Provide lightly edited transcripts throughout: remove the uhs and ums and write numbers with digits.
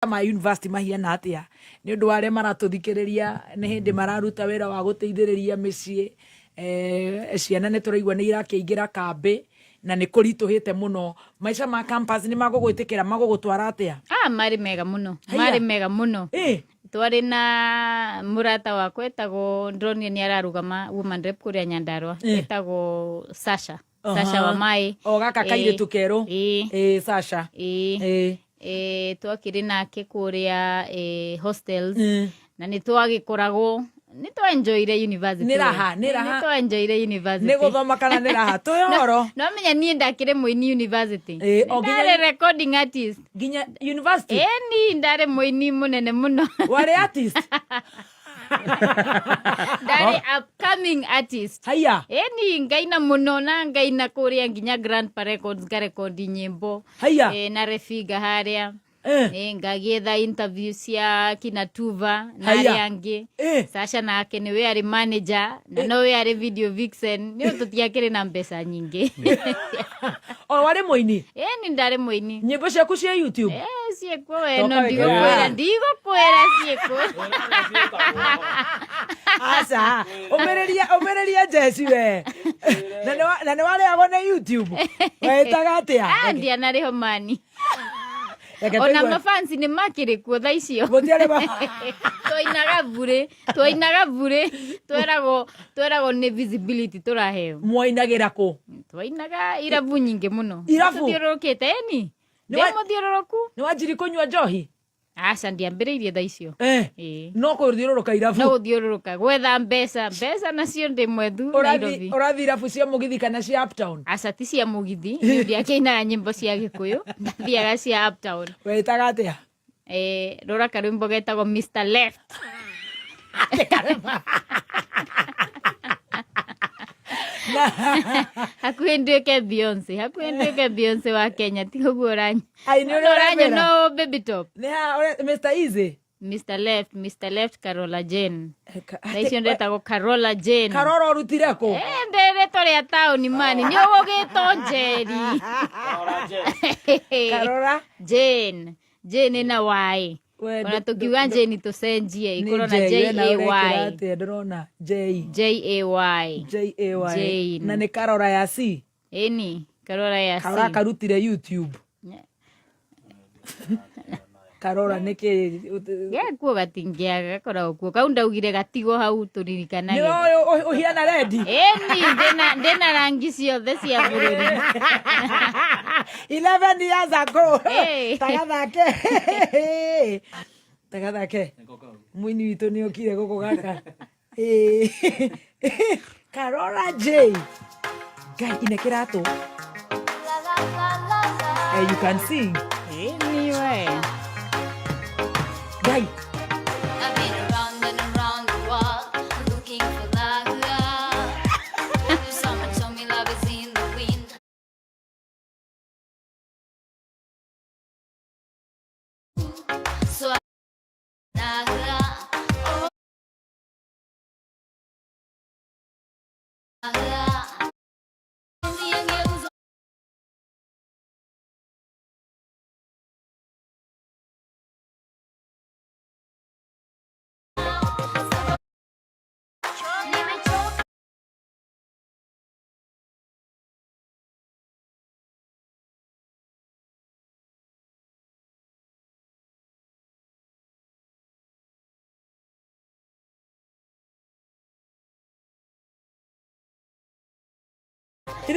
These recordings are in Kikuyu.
Ma university mahiana atia nĩ ũndũ wa arĩa maratũthikĩrĩria nĩ hĩndĩ mararuta wĩra wa gũteithĩrĩria mĩciĩ. Ciana nĩ tũraigua nĩ irakĩingĩra kambĩ na nĩ kũritũhĩte mũno. Maica ma campus nĩ magũgwĩtĩkĩra, magũgũtwara atĩa? Ah, marĩ mega mũno. Marĩ mega mũno. Twarĩ na mũrata wakwa etagwo, ndĩronire nĩ ararũgama woman rep kũrĩa Nyandarua, etagwo Sasha. Sasha wa Mai. O gaka kairĩtu kerũ? Ĩĩ. Ĩĩ, Sasha. Ĩĩ. Ĩĩ. Twakĩrĩ nake kũrĩa hostels na nĩ twagĩkoragwo nĩ twaenjoire university. Nĩ raha, nĩ raha. Nĩ twaenjoire university. Nĩ gũthoma kana nĩ raha? Tũhe ũhoro. No menya niĩ ndakĩrĩ mũini university. Ĩĩ, o nginya- Ndarĩ recording artist. Nginya university? Ĩni, ndarĩ mũini mũnene mũno. Warĩ artist? Ndarĩ upcoming artist. Haiya. Ĩni, ngaina mũno na ngaina kũrĩa nginya Grandpa Records, ngarekondi nyĩmbo. Haiya. Na Refiga harĩa. Ngagĩetha interview cia kina Tuva na Haiya. arĩa angĩ. Sasha nake nĩwe arĩ manager na nowe arĩ video vixen. Nĩ tũtiakĩrĩ na mbeca nyingĩ. O warĩ mũini? Ĩni, ndarĩ mũini. Nyĩmbo ciaku cia YouTube? Ciĩkuo we, Toka no wĩkĩre. ndigũkwĩra, ndigũkwĩra ciĩkuo. Aca, ũmĩrĩria, ũmĩrĩria Jeci we. Na nĩ warĩagwo nĩ YouTube? Wetaga atĩa? Ah, ndianarĩho mani. Reke Ona tũigue. mafansi nĩ makĩrĩ kuo thaa icio. Gũtiarĩ ma- Twainaga burĩ, twainaga burĩ, tweragwo nĩ visibility tũraheo. Mwainagĩra kũ? Twainaga irabu nyingĩ mũno. Irabu? Tũthiũrũrũkĩte, ĩni. Nĩ wa- Ndĩ mũthiũrũrũku. Nĩ wanjiri kũnyua njohi? Aca, ndiambĩrĩirie thaa icio. Ĩĩ. No kũthiũrũrũka irabu. No gũthiũrũrũka gwetha mbeca, mbeca nacio ndĩ mwethu Nairobi. Ũrathiĩ irabu cia mũgithi kana cia uptown? Aca, ti cia mũgithi, nĩ ndiakĩinaga nyĩmbo cia Gĩkũyũ, ndathiaga cia uptown. Wetaga atĩa? Rora karwĩmbo getagwo Mr Left. Hakuhĩ nduĩke Beyonce, hakuhĩ nduĩke Beyonce wa Kenya, ti ũguo ũranya. Ai, nĩ ũrĩa Ũranyona ũramwĩra? ũũ baby top. Nĩ ha, Mr Easy? Mr Left, Mr Left, Carola Jane. Ka- Thaa icio ndetagwo Carola Jane. Karora ũrutire kũ? Ndĩrĩtwa rĩa taũni mani, nĩ ũgũgĩtwo Njeri. Karora Jane. Jane na Y. We, Ona tũkiuga Jane tũcenjie Nĩ ikorwo na J, J we na A ũrekĩra Y. atĩa? Ndĩrona J. J A Y. J A Y. Jane. Na nĩ Karora ya C. Ĩni, Karora ya C. Karora karutire YouTube. Karora nĩ kĩ? Gekuo gatingĩaga, gakoragwo kuo. Kau ndaugire gatigwo hau tũririkanage. Nĩ ũyũ ũhiana rendi? Ĩni, ndĩna rangi ciothe cia bũrũri. 11 years ago. Hey. Tagathake. Tagathake. Mũini witũ nĩ okire gũkũ gaka. Karora J. Ngai, ine kĩratũ. Hey, you can sing. Ĩni we. Ngai. I've been around and around the world looking for love. Someone told me love is in the wind. So I oh.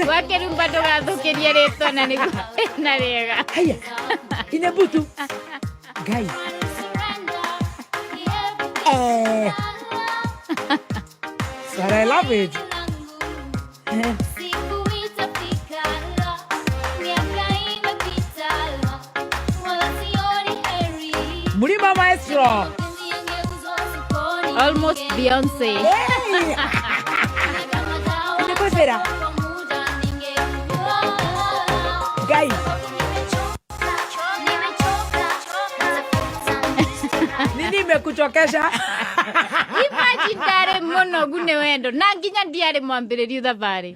Wakĩrumba ndũgathũkĩrie rĩtwa na nĩguo na rĩega. Haya. Ine butu. Ngai. But I love it. Siku itafika, miaka imepita, wala sioni heri. Mlima Maestro. Mapenzi yangeuzwa sokoni. Almost Beyonce. Hey. Kama dawa Nimekwepera. kwa muda ningekuwa. Ngai. Nimechoka, nimechoka, natafuta Nini imekuchokesha? Imagine ndarĩ mũnogu nĩ wendo na nginya ndiarĩ mwambĩrĩrio thabarĩ.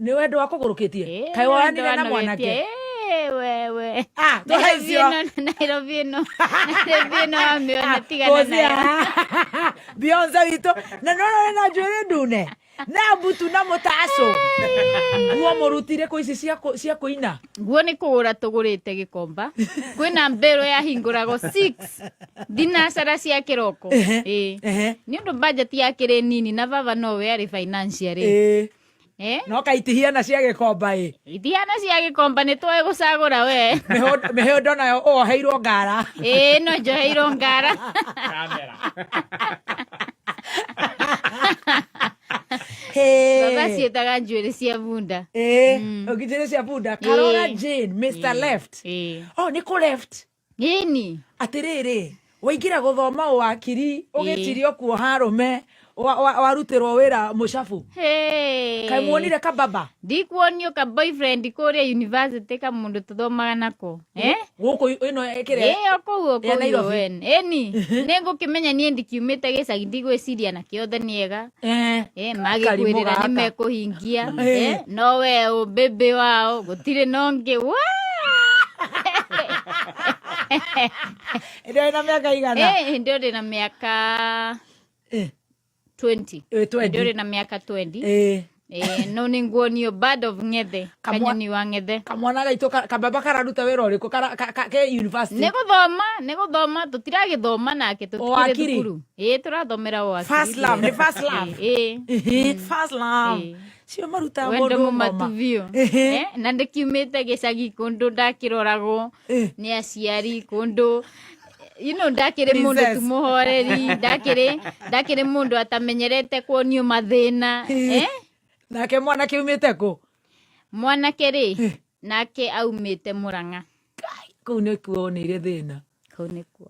Nĩ wendo wa kũgũrũkĩtie? Ĩĩ, Kaĩ nĩ wendo woyanire na wanogetie. mwanake? Hey, wewe. Ah, Nairobi tũhaicio. ĩno, Nairobi ĩno, Nairobi ĩno wamĩona tigana nayo. Beyonce witũ na no no na njuĩrĩ ndune na mbutu na mũtacũ nguo mũrutire kũ ici cia kũina. Nguo nĩ kũgũra tũgũrĩte gĩkomba. Kwĩna mbĩrũ yahingũragwo 6 thinacara cia kĩroko. Ĩĩ. Nĩ ũndũ budget yakĩrĩ nini na baba nowe arĩ financial. Eh? No kaitihiana cia gĩkomba ĩ. Itiana cia gĩkomba nĩ twoĩ gũcagũra we. Mĩhũndo nayo woheirwo ngara. Ĩĩ no njoheirwo ngara. Baba ciĩtaga njuĩrĩ cia bunda. Ĩĩ, njuĩrĩ cia bunda. Karora Jane, Mr. Left. Ĩĩ. Oh, nĩ kũ left. Ĩni. Atĩrĩrĩ, waingĩra gũthoma ũwakiri ũgĩtirio kuoha arũme warutĩrwo wĩra mũcabu. Hey. Kaĩ muonire kababa? Ndikuonio ka boyfriend kũrĩa university ka mũndũ tũthomaga nako. Eh? Gũkũ ĩno ĩkĩrĩa. Ĩyo kũu Ya kũu Nairobi. UN. Ĩni. Nĩngũkĩmenya niĩ ndikiumĩte gĩcagi ndigwĩciria na kĩothe nĩ ega. Eh. Eh, Karimũ magĩkwĩrĩra gaka. nĩ mekũhingia. Eh. Eh, no we ũ bĩbĩ wao gũtirĩ na ũngĩ. Wa! Ĩndĩ wĩna mĩaka igana? Eh, hĩndĩ ĩyo ndĩ na mĩaka 20. 20. Hĩndĩ ĩyo ndĩ na mĩaka 20. Eh. Eh, no nĩ nguonio bird of ng'ethe, kanyoni wa ng'ethe. Kamwana gaitũ kababa kararuta wĩra ũrĩkũ ke university? Nĩ gũthoma, nĩ gũthoma, tũtiragĩthoma nake, tũtikĩrĩ Ũwakiri? thukuru. Ĩĩ, tũrathomera ũwakiri. First love, nĩ first love. Ĩĩ. Ehe, first love. Ĩĩ. Cio marutaga Wendo mũndũ mũmatu ngoma. biũ. Ehe. Eh, na ndĩkiumĩte gĩcagi kũndũ ndakĩroragwo nĩ aciari kũndũ you know ndakĩrĩ mũndũ Princess. tu mũhoreri, ndakĩrĩ mũndũ atamenyerete kuonio mathĩna. Eh? Nake mwanake umĩte kũ? Mwanake rĩ, nake aumĩte Mũrang'a. Kũu nĩkuo woneire thĩna. Kũu nĩkuo.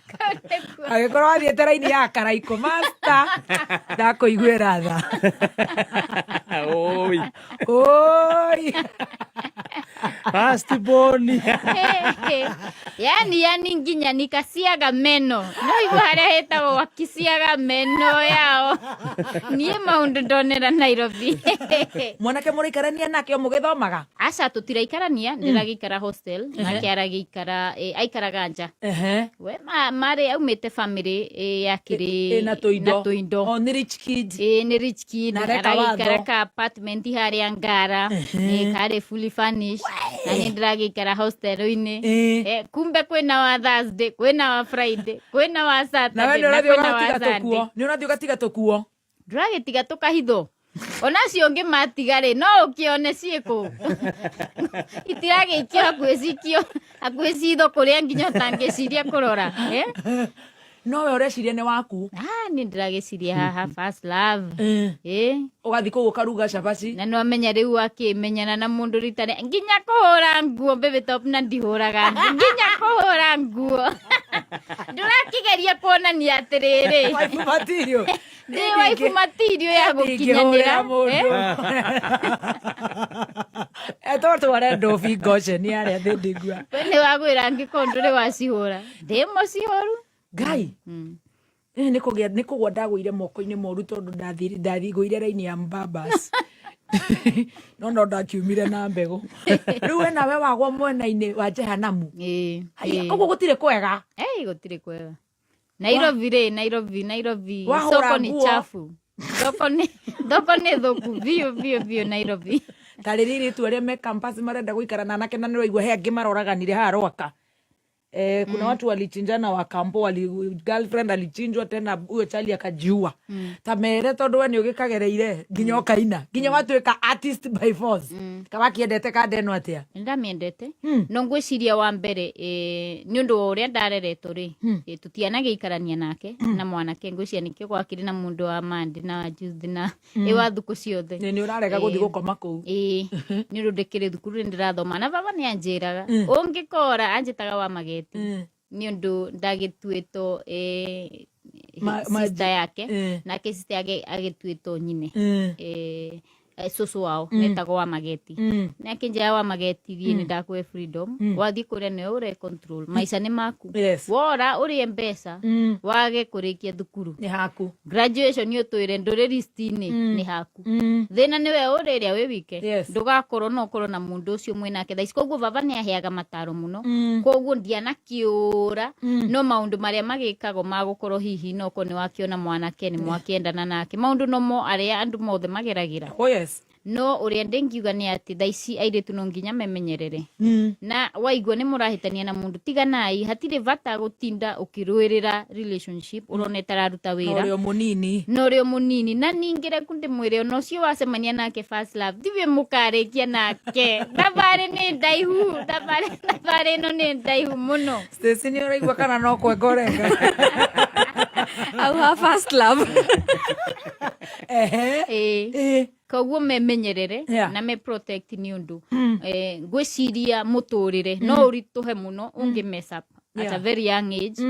Kũu nĩkuo. Angĩkorwo wathiĩte raini ya Karaikũ master, ndakũiguĩra tha. Oi. Oi. First born. Yani nginya nikasiaga meno. No igua harĩa hetagwo wakisiaga meno yao. Niĩ maũndũ ndonera Nairobi. Mwanake mũraikarania nake o mũgĩthomaga? Aca, tũtiraikarania, ndĩragĩikara hostel, nake aragĩikara, aikaraga nja. We marĩ aumĩte family yakĩrĩ Ĩna tũindo. na tũindo. O nĩ rich kid. Ĩĩ, nĩ rich kid. Na areka Aragĩikara watho. ka apartment harĩa Ngara. Karĩ fully furnished. Na niĩ ndĩragĩikara hostel-inĩ. Kumbe kwĩna wa Thursday, kwĩna wa Friday, kwĩna wa Na we Saturday nĩ na ũrathiĩ kwĩna wa ũgatiga Sunday. tũkuo. Nĩ ũrathiĩ ũgatiga tũkuo. Ndũragĩtiga tũkahithwo. Ona acio ũngĩ matiga rĩ, no ũkĩone ciĩkũ. Itiragĩikio hakuhĩ cikio, hakuhĩ citho kũrĩa nginya ũtangĩciria kũrora. Eh? No we ũreciria nĩ waku. Ah, niĩ ndĩragĩciria haha first love. Ũgathiĩ kũu ũkaruga cabaci. Na nĩwamenya rĩu wakĩmenyana na mũndũ rita rĩa nginya kũhũra nguo baby top na ndihũraga nguo. Nginya kũhũra nguo. Ndũrakĩgeria kuonania atĩrĩrĩ. Wife material. Ndĩ wife material ya gũkinyanĩra. Ndingĩhũrĩra mũndũ. Etwatware ndobi ngoceni harĩa thĩ ndingua. We nĩ wagwĩra angĩkorwo ndũrĩ wacihũra. Ndĩ mũcihũru. Ngai. Nĩ kũgĩa nĩ kũgwa ndagũire moko-inĩ moru tondũ ndathigũire raini ya mbabas. No ndakiumire na mbegũ. Rĩu we nawe wagwa mwena-inĩ wa Jehanamu. Ĩĩ. Haiya, koguo gũtirĩ kwega. Ei, gũtirĩ kwega. Nairobi rĩ, Nairobi, Nairobi. Wahũra Soko ni nguo. chafu. Thoko ni thũku biũ biũ biũ Nairobi. Ta rĩrĩ airĩtu arĩa me campus marenda gũikara na anake na nĩũraigua he angĩ maroraganire haha Rwaka. Kuna watu walichinjana wakambo wali, girlfriend alichinjwa tena huyo chali akajiua. Ta mere tondu we nĩ ũgĩkagereire nginya ũkaina nginya watuĩka artist by force. Kawakĩendete kanda ĩno atĩa? Nĩndamĩendete. No ngwĩciria wa mbere nĩ ũndũ wa ũrĩa ndareretwo rĩ, tũtianagĩikarania nake na mwanake, ngwĩciria nĩkĩo gwakĩrĩ na mũndũ wa Monday na wa Tuesday na ĩ wa thukũ ciothe. Nĩ ũrarega gũthiĩ gũkoma kũu. Ĩĩ, nĩ ũndũ ndĩkĩrĩ thukuru nĩ ndĩrathoma na baba nĩ anjĩraga ũngĩkora anjĩtaga wa mageti nĩ ũndũ ndagĩtuĩtwo sister yake, nake sister yake agĩtuĩtwo nyine. Cũcũ wao metagwo wa Mageti, nĩ akĩnjĩra, "Wa Mageti, thiĩ, nĩ ndakũhe freedom. Wathiĩ kũrĩa nĩwe ũre control maica nĩ maku. Wora ũrĩe mbeca, wage kũrĩkia thukuru, nĩ haku. Graduation ũtwĩre ndũrĩ list-inĩ, nĩ haku. Thĩna nĩwe ũrĩ ĩrĩa wĩ wike. Ndũgakorwo no ũkorwo na mũndũ ũcio mwĩnake thaa ici. Koguo baba nĩ aheaga mataro mũno, koguo ndianakĩũra. No maũndũ marĩa magĩkagwo magũkorwo hihi no korwo nĩ wakĩona mwanake, nĩ mwakĩendana nake, maũndũ nomo arĩa andũ mothe mageragĩra. Oh yes. No ũrĩa ndĩngiuga nĩ atĩ thaa ici airĩtu no nginya memenyerere, na waigua nĩ mũrahĩtania na mũndũ, tiganai. Hatirĩ bata gũtinda ũkĩrũĩrĩra relationship ũrona ĩtararuta na wĩra. Ũrĩ o mũnini. Na ũrĩ o mũnini. Na ningĩ reku ndĩmwĩre, ona ũcio wacemania nake first love tiwe mũkarĩkia nake. Thabarĩ nĩ ndaihu, thabarĩ ĩno nĩ ndaihu mũno. Stacy, nĩ ũraigua kana no kwenga ũrenga? Au ha first love. Ehe. Ĩĩ. Koguo memenyerere na me protect, nĩ ũndũ ngwĩciria mũtũrĩre no ũritũhe mũno ũngĩ mess up at a very young age.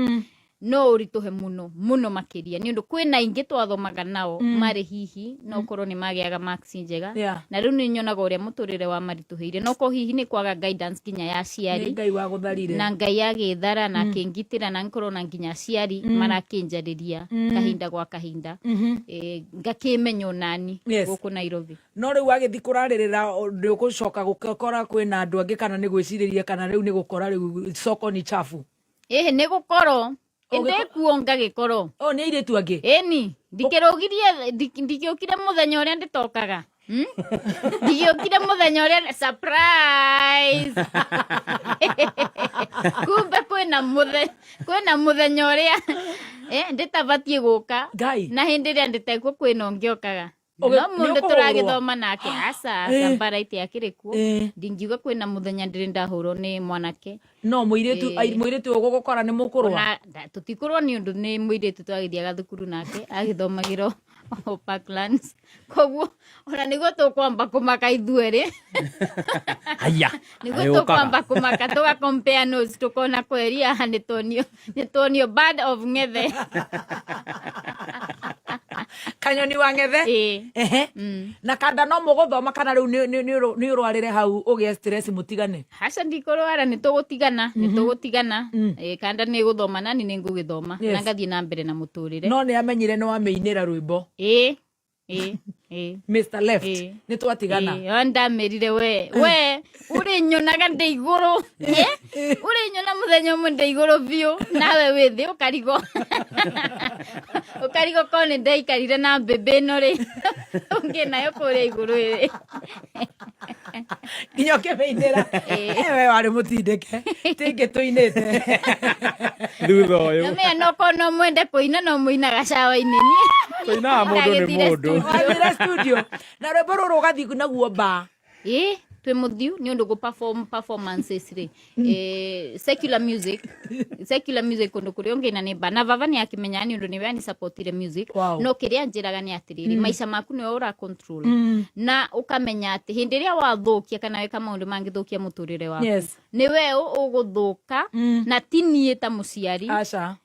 No ũritũhe mũno mũno makĩria, nĩ ũndũ kwĩna aingĩ twathomaga nao marĩ hihi no korwo nĩ magĩaga marks njega, na rĩu nĩ nyonaga ũrĩa mũtũrĩre wa maritũhĩire, no korwo hihi nĩ kwaga guidance nginya ya nĩ aciari. Ngai wa gũtharire. Na Ngai agĩthara na akĩngitĩra, na ngorwo na nginya aciari marakĩnjarĩria kahinda gwa kahinda, ngakĩmenya onani gũkũ Nairobi. No rĩu wagĩthiĩ kũrarĩrĩra, nĩ ũgũcoka gũkora kwĩna andũ angĩ, kana nĩ gwĩcirĩria, kana rĩu nĩ gũkora rĩu soko ni chafu? Ĩhĩ, nĩ gũkorwo Ũgĩko- ĩndĩ kuo ngagĩkorwo. O nĩ airĩtu angĩ. Ĩni ndikĩrũgirie, ndikĩũkire mũthenya ũrĩa ndĩtokaga. Ndikĩũkire mũthenya ũrĩa surprise. Kumbe kwĩna mũthenya ũrĩa ndĩtabatiĩ gũka. Ngai. Na hĩndĩ ĩrĩa ndĩtekuo kwĩna ũngĩ okaga. No nĩ mũndũ ũkũhũrwo? Tũragĩthoma nake, aca aca, mbara itiakĩrĩ kuo. Ndingiuga kwĩna mũthenya ndĩrĩ ndahũrwo nĩ mwanake. No mũirĩtu, mũirĩtu ũgũgũkora nĩ mũkũrũa? Ona tũtikũrwo, nĩ ũndũ nĩ mũirĩtu twagĩthiaga thukuru nake, agĩthomagĩra o Parklands, koguo ona nĩguo tũkwamba kũmaka ithuerĩ. Haya. Nĩguo Ayũkaga. tũkwamba kũmaka, tũga compare notes, tũkona kweri haha nĩ tuonio bad of ng'ethe. Kanyoni wa ng'ethe. Ĩĩ. Ehe. Na kanda no mũgũthoma, kana rĩu nĩ ũrwarĩre hau ũgĩe stress mũtigane? Haca, ndikũrwara, nĩ tũgũtigana, nĩ tũgũtigana. Kanda nĩ gũthoma nani nĩ ngũgĩthoma na ngathiĩ na mbere na mũtũrĩre. No nĩ amenyire nĩ wamĩinĩra rwĩmbo? Ĩĩ. Mr Left. Ĩĩ. Nĩ twatigana. Ĩĩ, o ndamĩrire, we ũrĩ nyonaga ndĩ igũrũ, ũrĩ nyona mũthenya ũmwe ndĩ igũrũ biũ, nawe wĩ thĩ, ũkarigwo ũkarigwo korwo nĩ ndaikarire na mbĩmbĩ ĩno rĩ, ũngĩ nayo kũrĩa igũrũ ĩrĩ. Nginya ũkĩmĩinĩra. We warĩ mũtindĩke tingĩ tũinĩte. Thutha ũyũ. Namenya no korwo no mwende kũina, no mũinaga cawa-inĩ niĩ. Kũinaga mũndũ nĩ Ndagĩthire mũndũ. studio. Wathire studio na rwĩmbo rũrũ ũgathiĩ naguo ba? Ĩ, twĩ mũthiu, nĩ ũndũ gũ perform performances rĩ, secular music, secular music kũndũ kũrĩa ũngĩina nĩ ba, na baba nĩ akĩmenyaga, nĩ ũndũ nĩwe anisupportire music. No kĩrĩa njĩraga nĩ atĩrĩrĩ, maica maku nĩwe ũra control, na ũkamenya atĩ hĩndĩ ĩrĩa wathũkia kana weka maũndũ mangĩthũkia mũtũrĩre waku, nĩwe ũgũthũka na ti niĩ ta mũciari. Aca.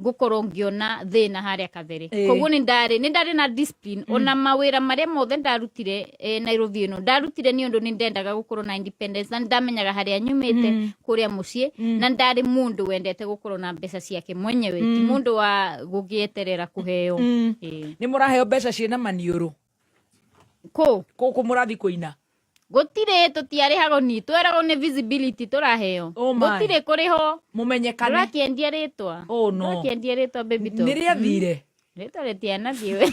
Ngũkorwo ngĩona thĩna harĩa kabere. Koguo nĩ ndarĩ na discipline. Ona mawĩra marĩa mothe ndarutire Nairobi ĩno ndarutire nĩ ũndũ nĩ ndendaga gũkorwo na independence, na nĩ ndamenyaga harĩa nyumĩte kũrĩa mũciĩ, na ndarĩ mũndũ wendete gũkorwo na mbeca ciake mwenyewe, ti mũndũ wa gũgĩeterera kũheo. Nĩ mũraheo mbeca ciĩna maniũrũ? Kũ? Kũkũ mũrathiĩ kũina. Gũtirĩ, tũtiarĩhagwo, ni tweragwo nĩ visibility tũraheo. Oh my. Gũtirĩ kũrĩhwo. Mũmenyekane. Ndũrakĩendia rĩtwa. Oh no. Ndũrakĩendia rĩtwa, baby talk. Nĩ rĩathire. Rĩtwa rĩtianathiĩ we,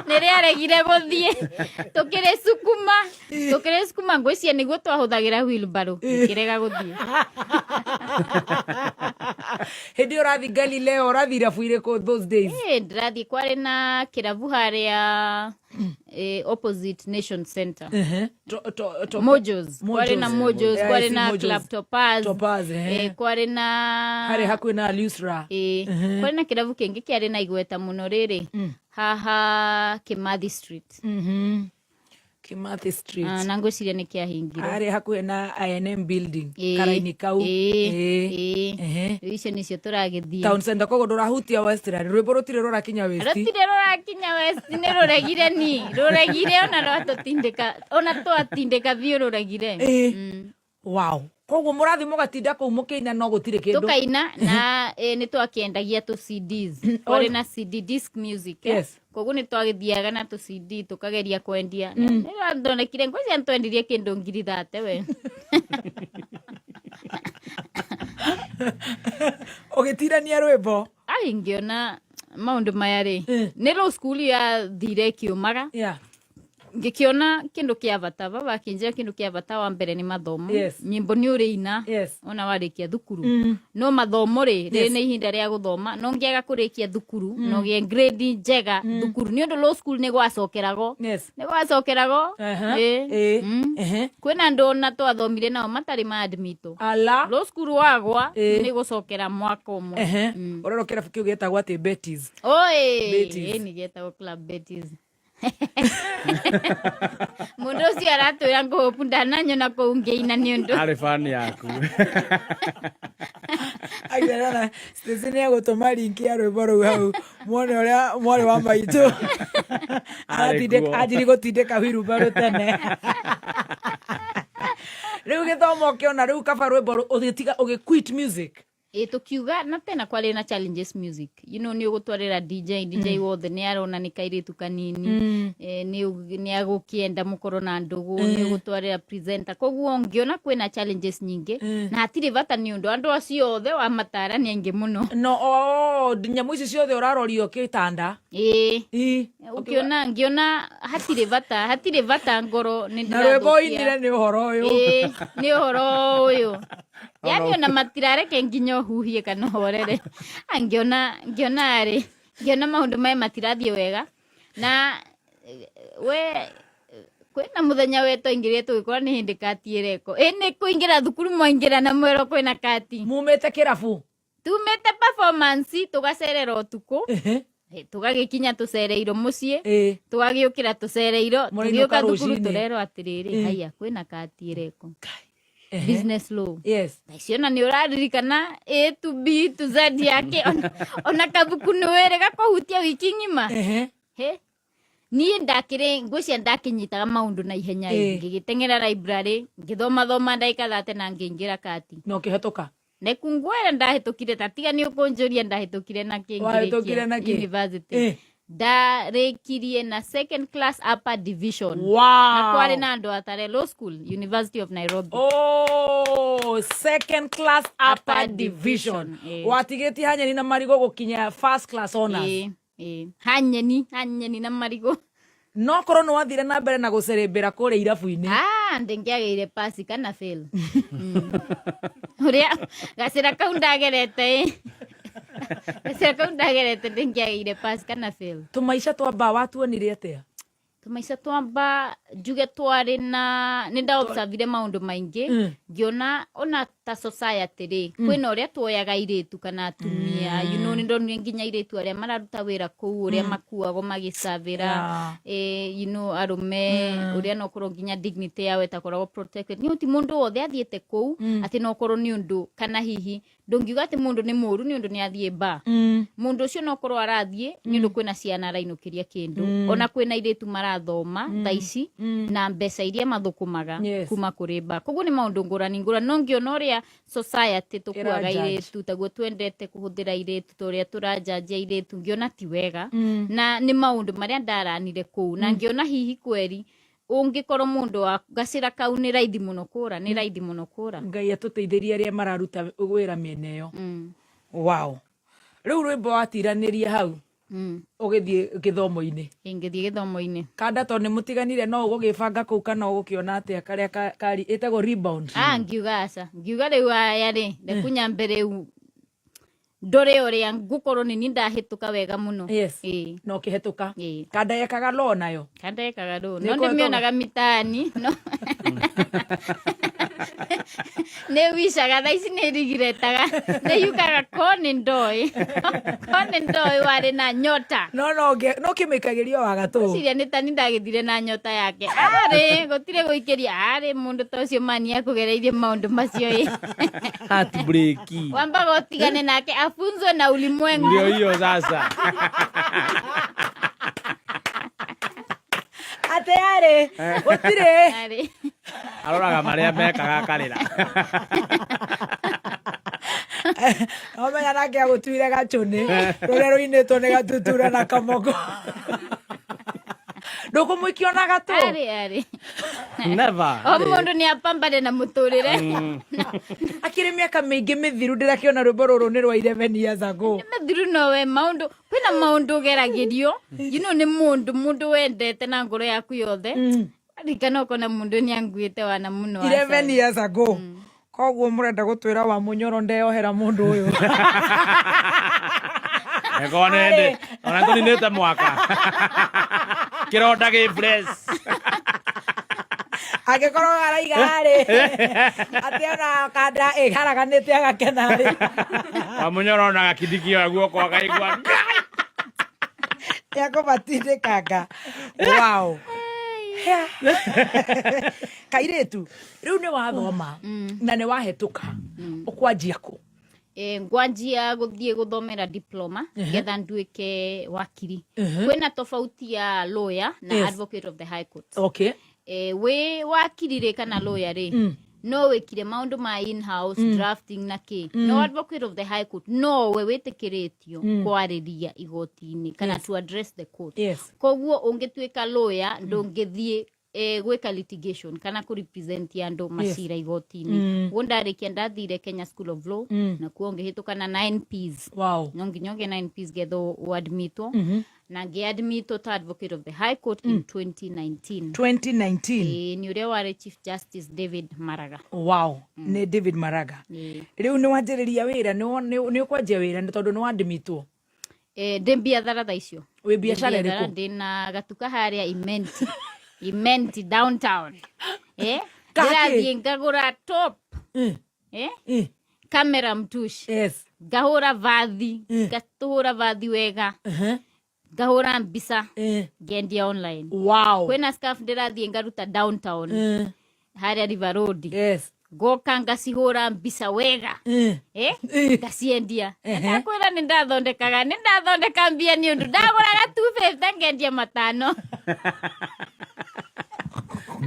nĩ rĩaregire gũthiĩ, tũkĩrĩcukuma, tũkĩrĩcukuma, ngwĩciria nĩguo twahũthagĩra wheelbarrow, rĩkĩrega gũthiĩ. Hĩndĩ ĩyo ũrathiĩ Galileo, ũrathiĩ irabu irĩkũ those days? Ndĩrathiĩ, kwarĩ na kĩrabu harĩa opposite Nation Center. Ehe. Mojos. Kwarĩ na Mojos, Yeah, I kwarĩ see na Mojos. Club Topaz. Topaz, ehe. Kwarĩ na harĩ hakuhĩ na Lusra. Kwarĩ na kĩrabu kĩngĩ kĩarĩ na igweta mũno rĩrĩ haha Kimathi Street. Kimathi Street. Ah, na ngwĩciria nĩ kĩahingirwo. Arĩ hakuhĩ na INM building. Ĩĩ, Karaini kau. Ĩĩ, Ĩĩ. ĩĩ. Ehe. Rĩu icio nĩcio tũragĩthiĩ. Town center, koguo ndũrahutia Westland, rwĩmbo rũtirĩ rũrakinya West. Rũtirĩ rũrakinya West, nĩ rũregire, ni rũregire, ona rwatũtindĩka, ona twatindĩka biũ rũregire. Ĩĩ. Wow, koguo mũrathiĩ mũgatinda kũu mũkĩina no gũtirĩ kĩndũ. Tukaina na nĩ twakĩendagia tũ CDs, kwarĩ na CD disc music, eh. Yes. Koguo nĩ twagĩthiaga na tũ CD tũkageria kwendia. Nĩ rwathondekire, ngwĩciria nĩ twendirie kĩndũ 30,000 we. Ũgĩtirania rwĩmbo. Ai, ngĩona maũndũ maya rĩ, nĩ law school yathire ĩkĩũmaga. Ngĩkĩona kĩndũ kĩa bata, baba akĩnjĩra kĩndũ kĩa bata wa mbere nĩ mathomo. Nyĩmbo nĩ ũrĩina ona warĩkia thukuru, no mathomo rĩ, rĩrĩ nĩ ihinda rĩa gũthoma, no ngĩaga kũrĩkia thukuru no gĩe grade njega thukuru, nĩ ũndũ law school nĩ gwacokeragwo. Nĩ gwacokeragwo. Ĩĩ. Kwĩna andũ ona twathomire nao matarĩ ma admitwo. Ala. Law school wagwa nĩ gũcokera mwaka ũmwe. Ũrerwo kĩrabu kĩu gĩtagwo atĩ Betis. Oi, Betis. ĩ nĩ gĩetagwo Club Betis. Mũndũ ũcio aratwĩra ngũhũpu ndananyona kũu ngĩina nĩ ũndũ. Arĩ fan yaku. Aigana Stacy nĩ egũtũma link ya rwĩmbo rũu hau muone ũrĩa mwarĩ wa maitũ Arĩ kuo. Anjiri gũtindĩka wheelbarrow tene. Rĩu gĩthomo ũkĩona rĩu kaba rwĩmbo ũgĩtiga, ũgĩ quit music. Ĩ, tũkiuga na tena kwarĩ na challenges music, you know, nĩ ũgũtwarĩra DJ, DJ wothe nĩ arona nĩ kairĩtu kanini, nĩ agũkĩenda mũkorwo na ndũgũ, nĩ ũgũtwarĩra presenter, koguo ngĩona kwĩna challenges nyingĩ na hatirĩ bata, nĩ ũndũ andũ acio othe wa matara nĩ aingĩ mũno. No o nyamũ ici ciothe ũrarorio kĩtanda. Ĩ. Ĩ. Ũkĩona, ngĩona hatirĩ bata, hatirĩ bata, ngoro nĩ Na rwĩmbo ndĩrathũkia. ũinire nĩ ũhoro ũyũ. Ĩĩ, nĩ ũhoro ũyũ, yani ona matirareke nginya ũhuhie kana ũhorere. Ah, ngĩona ngĩona rĩ ngĩona maũndũ maya matirathiĩ wega na we kwĩna mũthenya we twaingĩrire tũgĩkora nĩ hĩndĩ kati ĩreko, ĩ nĩ kũingĩra thukuru mwaingĩra na mwero kwĩna kati. Mumĩte kĩrabu. Tumĩte performance tũgacerera ũtukũ. Tũgagĩkinya tũcereirwo mũciĩ. Tũgagĩũkĩra tũcereirwo. Mũrainũka tũgĩũka thukuru. rũcinĩ. Tũrerwo atĩrĩrĩ, haya, kwĩna kati ĩreko, business law. Thaa icio ona nĩ ũraririkana A to B to Z yake, ona kabuku nĩ wĩrĩga kũhutia wiki ng'ima. He niĩ ndakĩrĩ, ngwĩcia ndakĩnyitaga maũndũ na ihenya. Ngĩgĩteng'era library, ngĩthomathoma ndagĩka 30 na ngĩingĩra kati. Na ũkĩhetũka. Nekungwera ndahĩtũkire, ta tiga nĩ ũkũnjũria ndahĩtũkire na kĩ. Wahĩtũkire na kĩ? University ndarĩkirie na second class upper division. Na kwarĩ na andũ atare law school, University of Nairobi. Oh, second class upper Upper division. division. Watigĩtie hanyeni na marigũ gũkinya first class honors. Ĩ, ĩ. Hanyeni, hanyeni na marigũ. No korwo nĩ wathire na mbere na gũcerembera kũrĩa irabu-inĩ. Ah, ndĩngĩagĩire pasi kana fail. Ũrĩa gacĩra kau ndagerete, ĩ gacĩra kau ndagerete, ndĩngĩagĩire pasi kana fail. Tũmaica twa mbaa watuonire atĩa? Tũmaica twamba njuge twarĩ na nĩ ndaobservire maũndũ maingĩ, ngĩona ona ta society rĩ, kwĩna ũrĩa tuoyaga airĩtu kana atumia, you know, nĩ ndonire nginya airĩtu arĩa mararuta wĩra kũu, ũrĩa makuagwo magĩcavĩra you know, arũme, ũrĩa no korwo nginya dignity yao ĩtakoragwo protected, nĩ ti mũndũ wothe athiĩte kũu atĩ no korwo nĩ ũndũ, kana hihi ndũngiuga atĩ mũndũ nĩ mũũru nĩ ũndũ nĩ athiĩ ba, mũndũ ũcio no korwo arathiĩ nĩ ũndũ kwĩna ciana arainũkĩria kĩndũ, ona kwĩna airĩtu marathoma thaa ici na mbeca iria mathũkũmaga kuma kũrĩ ba, koguo nĩ maũndũ ngũrani ngũrani, no ngĩona ũrĩa society tũkuaga Ĩra-judge. airĩtu, taguo twendete kũhũthĩra airĩtu, ta ũrĩa tũranjanjia airĩtu, ngĩona ti wega, na nĩ maũndũ marĩa ndaranire kũu, na ngĩona hihi kweri ũngĩkorwo mũndũ wa gacĩra kau nĩ raithi mũno kũra, nĩ raithi mũno kũra. Ngai atũteithĩrie arĩa mararuta wĩra mĩena ĩyo. Wow, rĩu rwĩmbo watiranĩria hau ũgĩthiĩ gĩthomo-inĩ. Ingĩthiĩ gĩthomo-inĩ. Kanda tondũ nĩ mũtiganire, no ũgũgĩbanga kũu kana ũgũkĩona atĩa karĩa kari ĩtagwo rebound? Ah, ngiuga aca, ngiuga rĩu aya rĩ, rekunyambe rĩu ndore ũrĩa ngũkorwo nĩ ni ndahĩtũka wega mũno. Ĩĩ. Na ũkĩhetũka. Ĩĩ. Kanda yekaga law nayo. Kanda ekaga rũ Nĩ no ĩkoretwo- ndĩmĩonaga mitaani no. Nä wicaga thaa ici nä rigiretaga nä yugaga ko nä ndoä ko nä ndoä warä na nyota. No no no kä mä ikagä rio wa gatå. Ciria nä tani ndagä na nyota yake arä gå tirä gå ikä ria arä må ndå ta å cio mani akå gereirie maå ndå macio ä. Heartbreak. Wambaga å tigane nake afunzwe na ulimwengu. Ndio hiyo sasa. Atä arä gå tirä. Arĩ. Aroraga maria mekaga akarĩra. Nomenya nake agå gacå nä rå rä a rå inä two nä gatutura na kamoko ndå kå må ikia ona gatå. Arĩ arĩ. Never. O mũndũ nĩ apambane na mũtũrĩre. Akĩrĩ mä aka mä ingä mä thiru ndä rakä ona rwä mbo rå rå nä rwa 11 years ago. Mathiru nowe maundu kwina maundu geragĩrio nĩ mũndũ mũndũ wendete na ngoro yaku yothe ririkana ũkona mũndũ nĩ anguĩte wana mũno. 11 years ago, koguo mũrenda gũtwĩra wa mũnyoro ndeohera mũndũ ũyũ? Eko nende ona tũninĩte mwaka kĩronda gĩ fresh. Angĩkorwo araiga rĩ atĩ ona kanda ĩharaganĩte agakena rĩ. Wa mũnyoro ona gakindikio guoko akaigua. Nĩakũmatindĩkanga. Wow. Kairĩtu rĩu nĩ wathoma na nĩ wahetũka, ũkwanjia kũ? Ngwanjia guthie guthomera diploma getha nduike wakiri. Kwina tofauti ya lawyer na advocate of the high court. Wi wakiri ri kana lawyer ri no wikire maundu ma in house drafting na ki, no advocate of the high court no we witikiritio kwariria igoti-ini kana to address the court. Koguo ungituika lawyer ndungithie gwika litigation kana kũ represent andu macira igoti-inĩ. Guo ndarikia ndathire Kenya School of Law na kuo ngĩhĩtũka na 9 Ps. No nginya ũgĩe 9 Ps getha ũadmitwo, na ngĩadmitwo ta advocate of the high court in 2019. 2019? Ĩĩ, nĩ ũrĩa warĩ Chief Justice David Maraga. Wow, nĩ David Maraga. Ĩĩ. Rĩu nĩ wanjĩrĩria wĩra, nĩ ũkwanjia wĩra nĩ tondũ nĩ wandĩmitwo? Ndĩ biathara thaa icio. Wĩ biacara Ndĩ ĩrĩkũ? Ndĩ na gatuka harĩa Imenti downtown. Gakĩ? Ndĩrathiĩ ngagũra top kamera mtushi, ngahũra vathi, ngatũhũra vathi wega, ngahũra mbica, ngendia online. Kwĩna scarf ndĩrathiĩ ngaruta downtown harĩa River Road, ngoka ngacihũra mbica wega, ngaciendia. Ndakwĩra nĩ ndathondekaga nĩ ndathondeka mbia nĩ ũndũ ndagũraga 250 ngendia 5.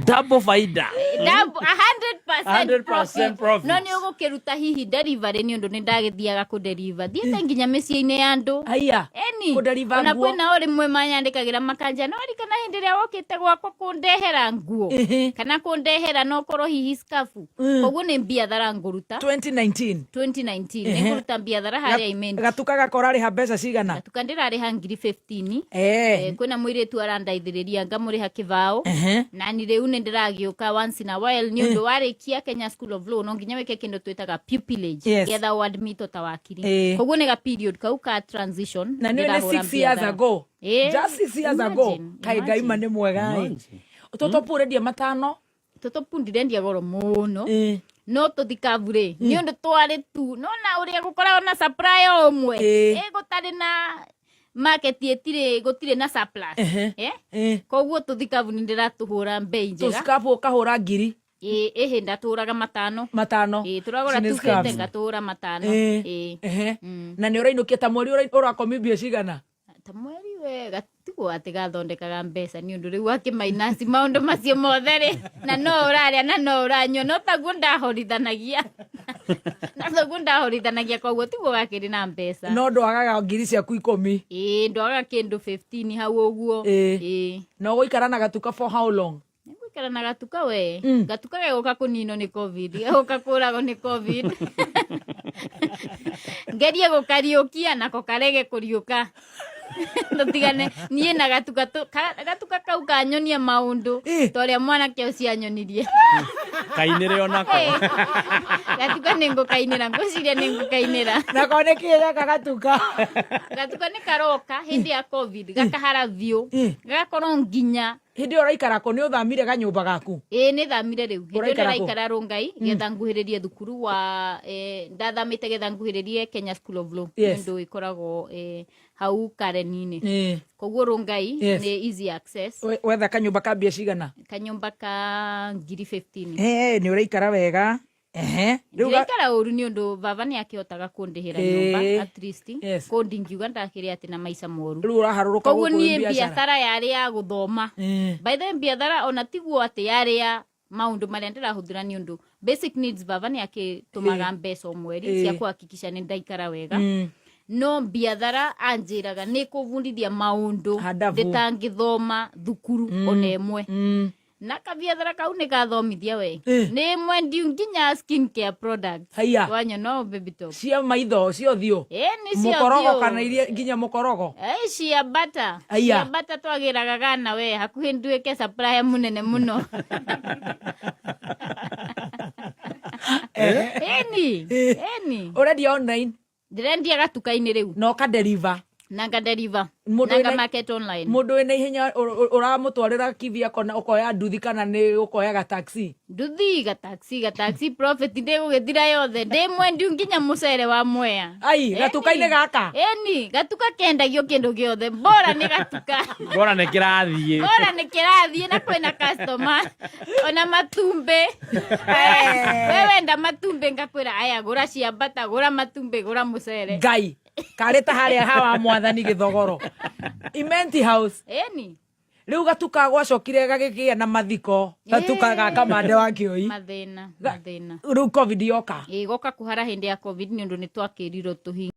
Double faida. Double, 100% 100% profit. Profit. No nĩ ũgũkĩruta hihi delivery nĩ ũndũ nĩ ndagĩthiaga kũ-deliver thiĩte nginya mĩciĩ-inĩ ya andũ. Aya. Eni. Kũ-deliver Ona nguo. kwĩna o rĩmwe manyandĩkagĩra makanja no ririkana hĩndĩ ĩrĩa wokĩte gwakwa kũndehera nguo kana kũndehera no korwo hihi skafu. Koguo nĩ mbiathara ngũruta. 2019? 2019 nĩ ngũruta mbiathara harĩa Imenti. Gatuka gakora rĩha mbeca cigana? Gatuka ndĩrarĩha ngiri 15. Kwĩna mũirĩtu arandaithĩrĩria ngamũrĩha kĩbaũ. Na ni rĩu nĩ ndĩragĩũka once in a while nĩ ũndũ warĩkia Kenya School of Law no nginya wĩke kĩndũ twĩtaga pupillage getha ũadmitwo ta wakiri. Koguo nĩ ga period kau ka transition Na nĩ ndĩrahũra 6 years mbiathara. ago. Just 6 years ago. Imagine, Kaĩ ngai ma imagine. nĩ mwega ĩ. Imagine. Tũtũpu ũrendia 5? Tũtũpu ndirendia goro mũno, no tũthikabu rĩ nĩ ũndũ twarĩ tu nona ũrĩa gũkoragwo na supply o ũmwe. Gũtarĩ na market ĩtirĩ gũtirĩ na surplus. Koguo tũthikabu nĩ ndĩratũhũra mbei njega. Tũcikabu ũkahũra ngiri? Ĩ ĩhĩ ndatũraga 5. 5. Ĩ tũragũra Ici nĩ 250 scarves. ngatũra 5. Ĩ. Na nĩ ũrainũkia ta mweri ũrakomi mbia cigana? Ta mweri we gatiguo atĩ gathondekaga mbeca nĩ ũndũ rĩu akĩmainasi maũndũ macio mothe rĩ na no ũrarĩa na no ũranyua no taguo ndahoritanagia na taguo ndahoritanagia koguo tiguo gakĩrĩ na mbeca. No ndwagaga ngiri ciaku 10? Ĩ ndwagaga kĩndũ 15 hau ũguo. Ĩ. Na ũgũikara na gatuka for how long? Nĩngũikara na gatuka we gatuka gegũka kũninwo nĩ COVID gegũka kũragwo nĩ COVID ngerie gũkariũkia nako karege kũriũka tũtigane niĩ na gatuka gatuka kau kanyonia maũndũ ta ũrĩa mwanake ũcio anyonirie. Kainĩre onako. Gatuka nĩ ngũkainĩra ngwĩciria nĩ ngũkainĩra. Nako nĩ kĩĩ gaka gatuka? Gatuka nĩ karoka hĩndĩ ya COVID gakahara biũ gagakorwo nginya Hĩndĩ ĩyo ũraikara kũ? Nĩ ũthamire kanyũmba gaku? Ĩĩ, nĩ thamire rĩu. Hĩndĩ ĩyo Ũraikara kũ? ndĩraikara Rongai, getha nguhĩrĩrie thukuru wa ndathamĩte getha nguhĩrĩrie Kenya School of Law. Yes. Nĩ ũndũ ĩkoragwo hau Karen-inĩ. Koguo Rongai nĩ easy access. Wetha kanyũmba ka mbia cigana? Kanyũmba ka ngiri 15. Nĩ ũraikara wega. Ehe. Rĩu Ndiraikara ũru nĩ ũndũ baba nĩ akĩhotaga kũndĩhĩra nyũmba at least. Yes. Kũu ndingiuga ndakĩrĩ atĩ na maica moru. Rĩu ũraharũrũka Koguo gũkũ niĩ biacara. biacara yarĩ ya gũthoma. By the way, biathara ona tiguo atĩ yarĩ ya maũndũ marĩa ndĩrahũthĩra nĩ ũndũ basic needs baba nĩ akĩtũmaga mbeca o mweri cia kũhakikisha nĩ ndaikara wega. No biathara anjĩraga nĩ kũbundithia maũndũ Handabu. ndĩtangĩthoma thukuru ona ĩmwe. Na kabiathara kau nĩ gathomithia we. Nĩ mwendiu nginya skin care products. Haiya. Wanyona o baby top. Cia maitho, cia ũthiũ. Nĩ cia Mũkorogo ũthiũ. kana iria nginya mũkorogo. Cia butter. Aya. Cia butter twagĩraga gana we hakuhĩ nduĩke supplier mũnene mũno. Ĩni. Ĩni. Ũrendia online? Ndĩrendia gatuka-inĩ rĩu. Na ũka deliver. Na nga deliver. Mũndũ Na nga wĩna- market online. Mũndũ wĩna ihenya ũramũtwarĩra kibia kona ũkoya nduthi kana nĩ ũkoyaga taxi? Nduthi ga taxi, ga taxi profit ndĩgũgĩthira yothe. Ndĩ mwendiu nginya mũcere wa Mwea. Ai, Ĩni. gatuka-inĩ gaka? Ĩni, gatuka kendagio kĩndũ gĩothe. Bora nĩ gatuka. Bora nĩ kĩrathiĩ. Bora nĩ kĩrathiĩ na kwĩna customer. Ona matumbĩ. We wenda matumbĩ ngakwĩra aya gũra ciambata, gũra matumbĩ, gũra mũcere. Ngai, karĩ ta harĩa hawa mwathani gĩthogoro. Imenti House. Ĩni. Rĩu gatuka gwacokire gagĩkĩa na mathiko. Gatuka ga Kamande wa Kĩoi. Mathĩna, mathĩna. Rĩu COVID yoka. Ĩĩ, goka kũhara hĩndĩ ya COVID nĩ ũndũ nĩ twakĩrirwo tũhinge.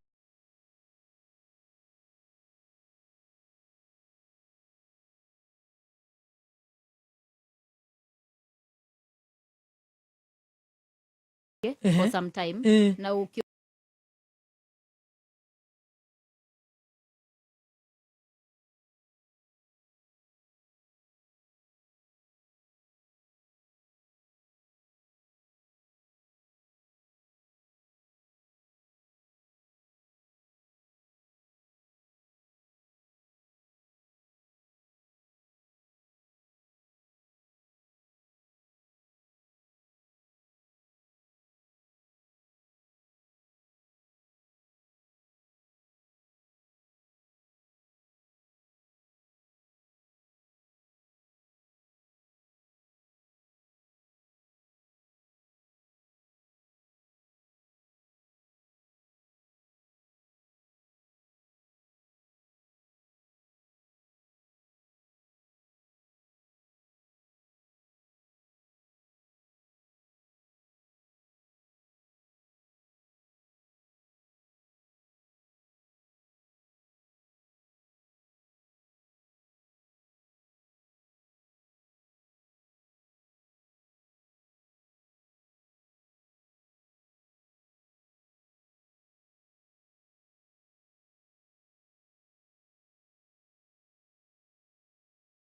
For some time. Na ũkĩ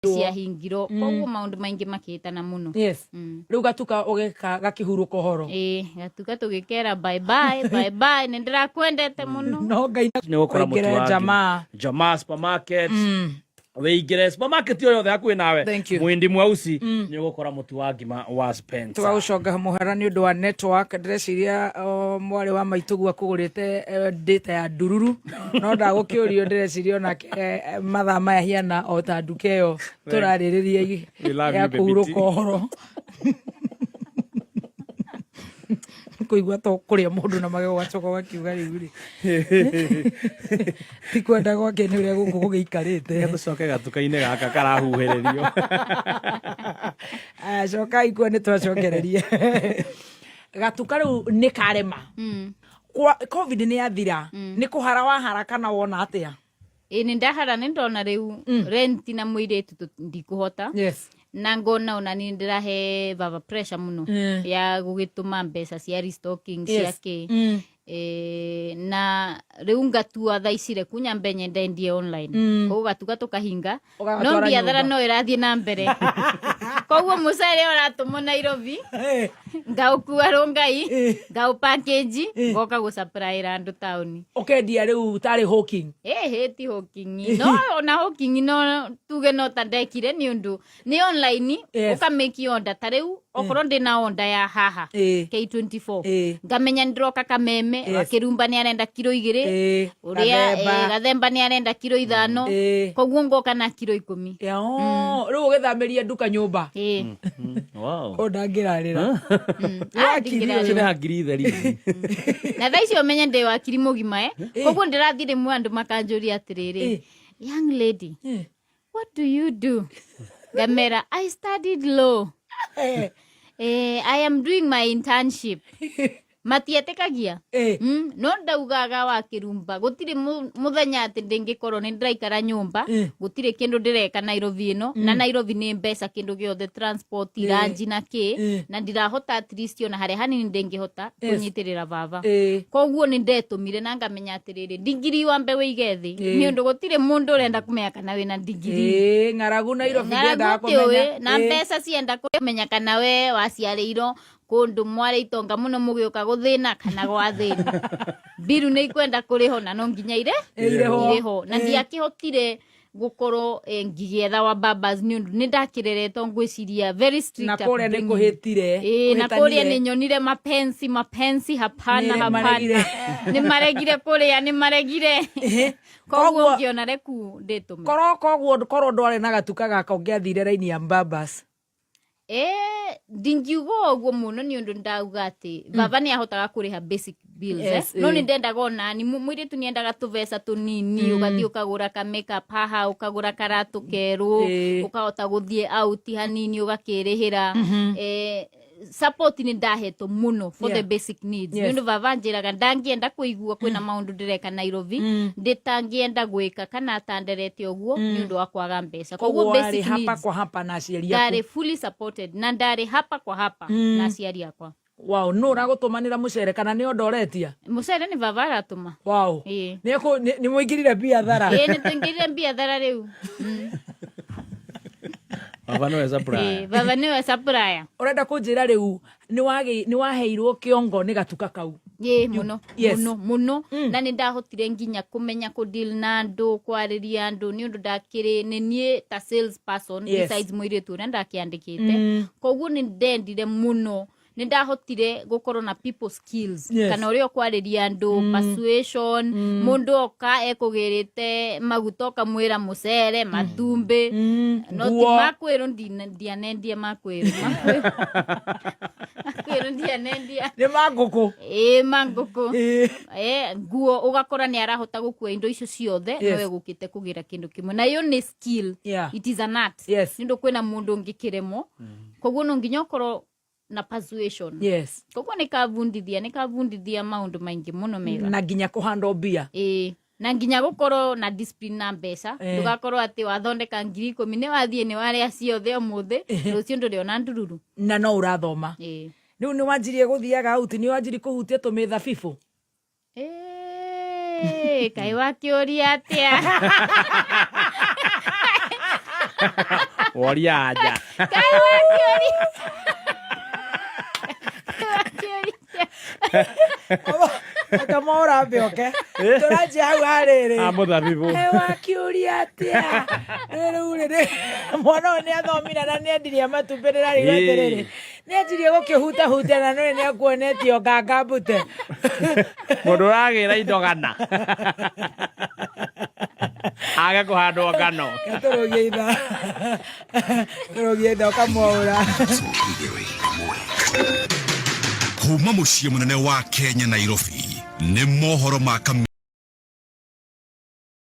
Ciahingirwo koguo maũndũ maingĩ makĩtana mũno. Yes. Rĩu gatuka ũgeka gakĩhurũka ũhoro. Ĩĩ, gatuka tũgĩkera bye bye, bye bye, nĩ ndĩrakwendete mũno. No Ngai Nĩ ũgũkora mũtu Ũingĩre wa jamaa. Jamaa supermarket. Wĩingĩre supermarket o yothe hakuhĩ nawe. Thank you. Mwindi mweusi nĩ ũgũkora mũtu wa ngima wa Spencer. Tũgagũconga mũhera nĩ ũndũ wa network. Ndĩreciria mwarĩ wa maitũguo akũgũrĩte data ya ndururu no ndagũkĩũrio. Ndĩreciria onake mathaa maya hiana o ta nduka ĩyo tũrarĩrĩria We love ya you, baby kũhurũka T. ũhoro kũigua to kũrĩa mũndũ na magego gacoka ũgakiuga rĩu rĩ ti kwenda gwake nĩ ũrĩa gũkũ gũgĩikarĩte. Tũcoke gatuka-inĩ gaka karahuhĩrĩrio. Cokai kuo nĩ twacokereria gatuka rĩu nĩ karema. Kwa COVID nĩ yathira, nĩ kũhara wahara kana wona atĩa? Ĩĩ, nĩ ndahara, nĩ ndona rĩu rent na mũirĩtu ndikũhota. Na ngona ona niĩ ndĩrahe baba pressure mũno ya gũgĩtũma mbeca cia restocking cia kĩ. Na rĩu ngatua thaa ici reku nyambe nyende ndie online, koguo gatuka tũkahinga no Ũgagatwara biathara nyũmba. no ĩrathiĩ na mbere, koguo mũcere ũratũmwo Nairobi. Ngaũkua Rongai, ngaũ package, ngoka gũsupplyĩra andũ taũni. Ũkendia rĩu tarĩ hawking? Ĩhĩ, ti hawking, no ona hawking no tuge no ta ndekire nĩ ũndũ nĩ online. Ũka make order, ta rĩu okorwo ndĩna order ya haha K24, ngamenya nĩndĩroka Kameme, Wakĩrumba nĩ arenda kiro 2, ũrĩa Gathemba. Gathemba nĩ arenda kiro 5, koguo ngoka na kiro 10. Ya, oh, rĩu ũgĩthamĩria nduka nyũmba. Ĩĩ. Wow. O ndangĩrarĩra. Ah, ndingĩrarĩra. Ũcio nĩ hakiri theri. Na thaa icio menye ndĩ wakiri mũgima, koguo ndĩrathiĩ rĩmwe andũ makanjũria atĩrĩrĩ, "Young lady, what do you do?" Ngamera, "I studied law. I am doing my internship." Matietĩkagia. No ndaugaga wa kĩrumba gũtirĩ mũthenya atĩ ndĩngĩkorwo nĩ ndĩraikara nyũmba, gũtirĩ kĩndũ ndĩreka Nairobi ĩno, na Nairobi nĩ mbeca kĩndũ gĩothe, transport, iranji na kĩ, na ndirahota at least ona harĩa hanini ndĩngĩhota kũnyitĩrĩra baba. Koguo nĩ ndetũmire na ngamenya atĩrĩrĩ, ndigiri wambe wĩige thĩ, nĩ ũndũ gũtirĩ mũndũ ũrenda kũmenya kana wĩna ndigiri. Ng'aragu Nairobi ndĩendaga ng'aragu kũmenya. Tiũĩ na mbeca cienda kũmenya kana we waciarĩirwo kũndũ mwarĩ itonga mũno mũgĩũka gũthĩna kana gwa thĩna, mbiru nĩ ikwenda kũrĩhwo na no nginya ire Irĩhwo. Irĩhwo, na ndiakĩhotire gũkorwo ngĩgĩetha wa babas nĩ ũndũ nĩ ndakĩreretwo ngwĩciria very strict Na kũrĩa nĩ upbringing. kũhĩtire. Ĩĩ, na kũrĩa kũhĩtanire. nĩ nyonire mapensi mapensi, hapana. Nĩ Hapana. maregire. Nĩ maregire kũrĩa, nĩ maregire, koguo ngĩona reku ndĩtũme. Korwo koguo korwo ndwarĩ na gatuka gaka ũngĩathire raini ya mbabas? Ndingiuga ũguo mũno nĩ ũndũ ndauga atĩ baba nĩ ahotaga kũrĩha basic bills, no nĩ ndendaga onani mũirĩtu nĩ endaga tũbeca tũnini, ũgathiĩ ũkagũra ka makeup haha, ũkagũra karatũ kerũ, ũkahota gũthiĩ out hanini, ũgakĩrĩhĩra. Support nĩ ndahetwo mũno for the basic needs, nĩ ũndũ baba njĩraga ndangĩenda kũigua kwĩna maũndũ ndĩreka Nairobi ndĩtangĩenda gwĩka kana atanderete ũguo nĩ ũndũ wa kwaga mbeca. Koguo Koguo warĩ basic hapa needs kwa hapa na aciari ndarĩ aku. Fully supported na ndarĩ hapa kwa hapa na aciari akwa. Wow, nũ ũragũtũmanĩra mũcere kana nĩ ondoretia? Mũcere nĩ baba aratũma. Wow. Ĩĩ. Nĩ mũingĩrire biathara. Ĩĩ, nĩ tũingĩrire biathara rĩu. Baba nĩwe supplier. Ĩĩ, baba nĩwe supplier. Ũrenda kũnjĩra rĩu nĩ waheirwo kĩongo nĩ gatuka kau? Ĩĩ, mũno. Mũno mũno, na nĩ ndahotire nginya kũmenya kũ deal na andũ, kwarĩria andũ, nĩ ũndũ ndakĩrĩ nĩ niĩ ta sales person, besides mũirĩtu ũrĩa ndakĩandĩkĩte. Koguo nĩ ndendire mũno, nĩ ndahotire gũkorwo na people skills, kana ũrĩa ũkwarĩria andũ, persuasion. Mũndũ oka ekũgĩrĩte maguta, ũkamwĩra mũcere, matumbĩ, no ti Nguo. Makwĩrũ ndianendia makwĩrũ, makwĩrũ ndianendia. Nĩ ma ngũkũ. Ĩĩ, ma ngũkũ. Nguo, ũgakora nĩ arahota gũkua indo icio ciothe, no egũkĩte kũgĩra kĩndũ kĩmwe, na iyo nĩ skill. It is an art, nĩ ũndũ kwĩna mũndũ ũngĩkĩremwo, koguo no nginya ũkorwo na persuasion. Koguo nĩ kavundithia maũndũ maingĩ mũno mega. Na nginya kũhandwo mbia. Ĩĩ, na nginya gũkorwo na discipline na mbeca. Ndũgakorwo atĩ wathondeka 10,000, nĩ wathiĩ nĩ warĩa ciothe ũmũthĩ, rũciũ ndũrĩ ona ndururu. Na no ũrathoma. Ĩĩ. Rĩu nĩ wanjirie gũthiaga out, nĩ wanjirie kũhutia tũmĩthabibũ? Ĩĩ, kaĩ wakĩũria atĩa? Woria anja. Kaĩ wakĩũria, kaĩ wakĩũria atĩa? Akamora mbĩoke tũranjia hau harĩrĩ. A mũthabibũ. Kaĩ wakĩũria atĩa? Rĩu rĩ, mwana ũyũ nĩ athomire na nĩ endirie matumbĩ, ndĩrarigwo atĩrĩrĩ, nĩ anjirie gũkĩhutahutia na nĩwe nĩ akuonetio nganga mbute. Mũndũ ũragĩra indo gana age kũhandwo ngano. Tũrũgie itha, tũrũgie itha ũkamwaũra. Kuma muciĩ mũnene wa Kenya, Nairobi, nĩ mohoro ma kameme.